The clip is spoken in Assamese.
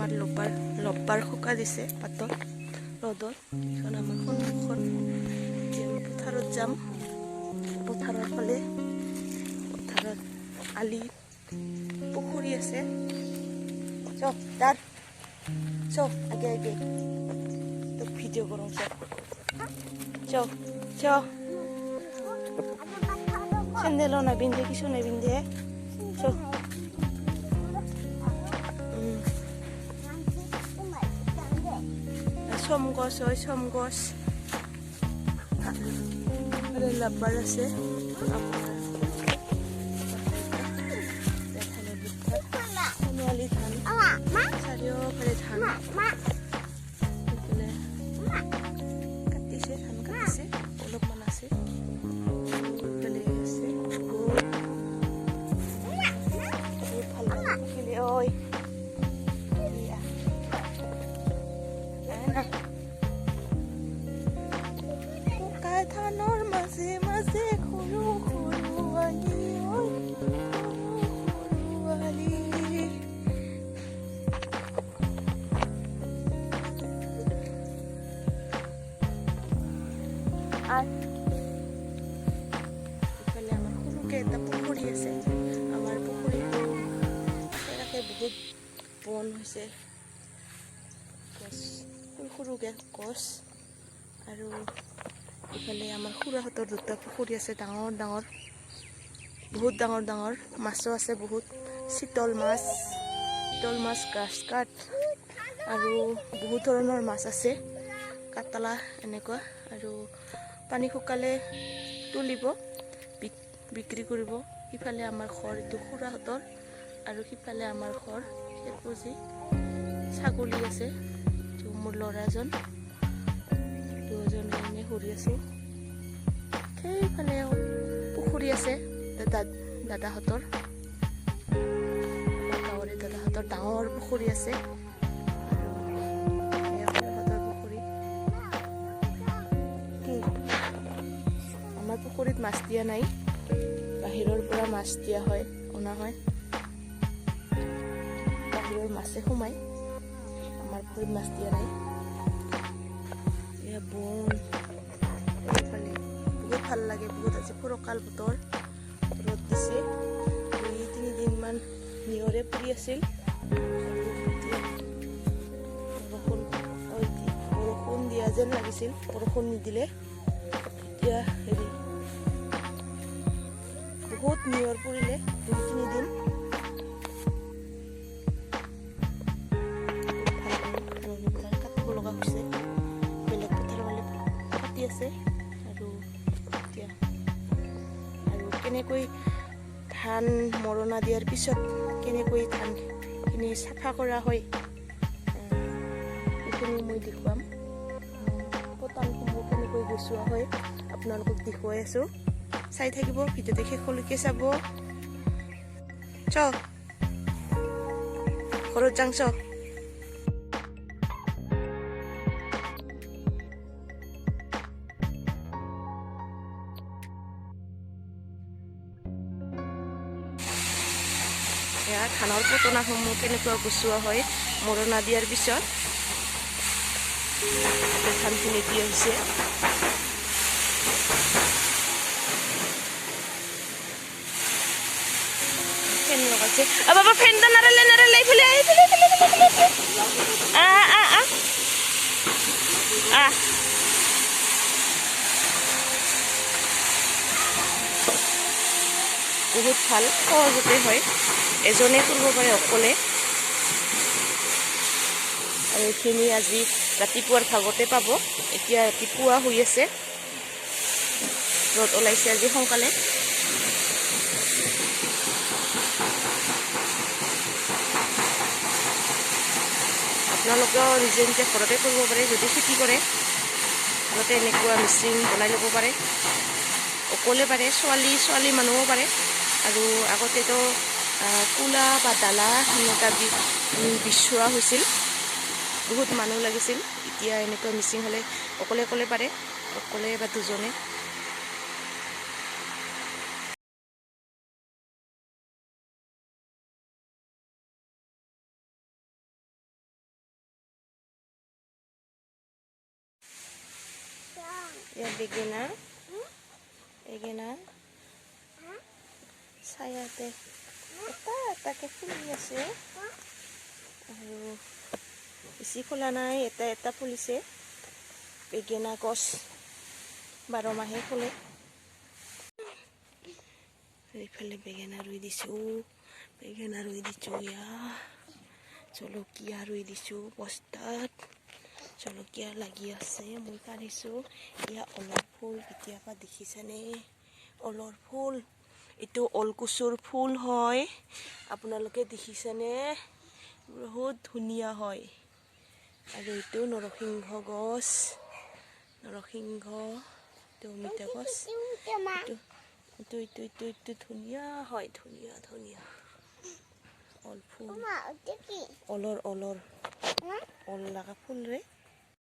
আমাৰ লবাৰ লবাৰ শুকা দিছে পাতত ৰ'দত। এইখন আমাৰ সন্মুখত। এতিয়া আমি পথাৰত যাম। পথাৰৰ ফালে, পথাৰত আলি পুখুৰী আছে। চব তাৰ চব আগে আগে তোক ভিডিঅ' কৰোঁ। চব চ চ। চেন্দেলো নাপিন্ধে, কিছু নাপিন্ধে। চ। চম গছ হয়, চম গছ। লাব্বাৰ আছে আপোনাৰ। সোণোৱালী ধান, চাৰিওফালে ধান। এইফালে কাটিছে, ধান কাটিছে, অলপমান আছে। এইফালে আছে বহুত। বহুত ভাল লাগে থাকিলে। ঐ, এয়া না শুকাই ধানৰ মাজে মাজে সৰু সৰু আলি, ঐ সৰু সৰু আলি। আহ, ইফালে আমাৰ সৰুকে এটা পুখুৰী আছে। আমাৰ পুখুৰীটো কাষে কাষে বহুত বন হৈছে, গছ, সৰু সৰুকে গছ। আৰু ইফালে আমাৰ খুৰাহঁতৰ দুটা পুখুৰী আছে, ডাঙৰ ডাঙৰ, বহুত ডাঙৰ ডাঙৰ। মাছো আছে বহুত, চিতল মাছ, চিতল মাছ, গ্ৰাছ কাট আৰু বহুত ধৰণৰ মাছ আছে, কাটলা এনেকুৱা। আৰু পানী শুকালে তুলিব, বিক্ৰী কৰিব। সিফালে আমাৰ ঘৰ, এইটো খুৰাহঁতৰ আৰু সিফালে আমাৰ ঘৰ খেৰপুজি। ছাগলী আছে। এইটো মোৰ ল'ৰাজন। দুজনে এনে ঘূৰি আছোঁ। সেইফালে পুখুৰী আছে দাদাহঁতৰ, আমাৰ গাঁৱৰে দাদাহঁতৰ ডাঙৰ পুখুৰী আছে। আৰু এয়া খুৰাহঁতৰ পুখুৰী। কি আমাৰ পুখুৰীত মাছ দিয়া নাই, বাহিৰৰ পৰা মাছ দিয়া হয়, অনা হয়। বাহিৰৰ মাছে সোমায়, আমাৰ পুখুৰীত মাছ দিয়া নাই। এয়া বন এইফালে। বহুত ভাল লাগে বহুত। আজি ফৰকাল বতৰ, ৰ'দ দিছে। 2-3 দিনমান নিয়ৰে পৰি আছিল আৰু এতিয়া বৰষুণ, এতিয়া বৰষুণ দিয়া যেন লাগিছিল, বৰষুণ নিদিলে। এতিয়া হেৰি বহুত নিয়ৰ পৰিলে 2-3 দিন। বহুত ভাল লাগে। ধাননি পথাৰ কাটিব লগা হৈছে, বেলেগ পথাৰ ফালে কাটি আছে। আৰু এতিয়া আৰু কেনেকৈ ধান মৰণা দিয়াৰ পিছত কেনেকৈ ধানখিনি চাফা কৰা হয়, সেইখিনি মই দেখুৱাম। পতানসমূহ কেনেকৈ গুচোৱা হয় আপোনালোকক দেখুৱাই আছোঁ। চাই থাকিব, ভিডিঅ'টো শেষলৈকে চাব। চ, ঘৰত যাং চ। এয়া ধানৰ পটনাসমূহ কেনেকুৱা গুচোৱা হয় মৰণা দিয়াৰ পিছত। ধানখিনি দিয়া হৈছে। ফেন লগাইছে। অ বাবা, ফেনটা নাৰালে নাৰালে। এইফালে, এইফালে, এইফালে, এইফালে, এইফালে। আহ আহ আহ আহ। বহুত ভাল, সহজতে হয়, এজনে কৰিব পাৰে অকলে। আৰু এইখিনি আজি ৰাতিপুৱাৰ ভাগতে পাব। এতিয়া ৰাতিপুৱা হৈ আছে, ৰ'দ ওলাইছে আজি সোনকালে। আপোনালোকেও নিজে নিজে ঘৰতে কৰিব পাৰে। যদি খেতি কৰে ঘৰতে এনেকুৱা মেচিন বনাই ল'ব পাৰে। অকলে পাৰে, ছোৱালী ছোৱালী মানুহো পাৰে। আৰু আগতেতো কুলা বা দালা সেনেকুৱা বিচোৱা হৈছিল, বহুত মানুহ লাগিছিল। এতিয়া এনেকুৱা মিচিং হ'লে অকলে অকলে পাৰে, অকলে বা দুজনে। ইয়াত বেঙেনা, বেঙেনা ছায়াতে এটা এটাকে ফুলি আছে আৰু বেছি ফুলা নাই, এটা এটা ফুলিছে। বেঙেনা গছ 12 মাহে ফুলে। এইফালে বেঙেনা ৰুই দিছোঁ, বেঙেনা ৰুই দিছোঁ। এয়া জলকীয়া ৰুই দিছোঁ বস্তাত, জলকীয়া লাগি আছে, মই কাঢ়িছোঁ। এয়া ওলৰ ফুল, কেতিয়াবা দেখিছেনে ওলৰ ফুল? এইটো ওলকচুৰ ফুল হয়, আপোনালোকে দেখিছেনে? বহুত ধুনীয়া হয়। আৰু এইটো নৰসিংহ গছ, নৰসিংহ। এইটো অমিতা গছ। এইটো এইটো এইটো এইটো এইটো ধুনীয়া হয়, ধুনীয়া ধুনীয়া ওল ফুল, ওলৰ ওলৰ ওল লগা ফুল ৰে।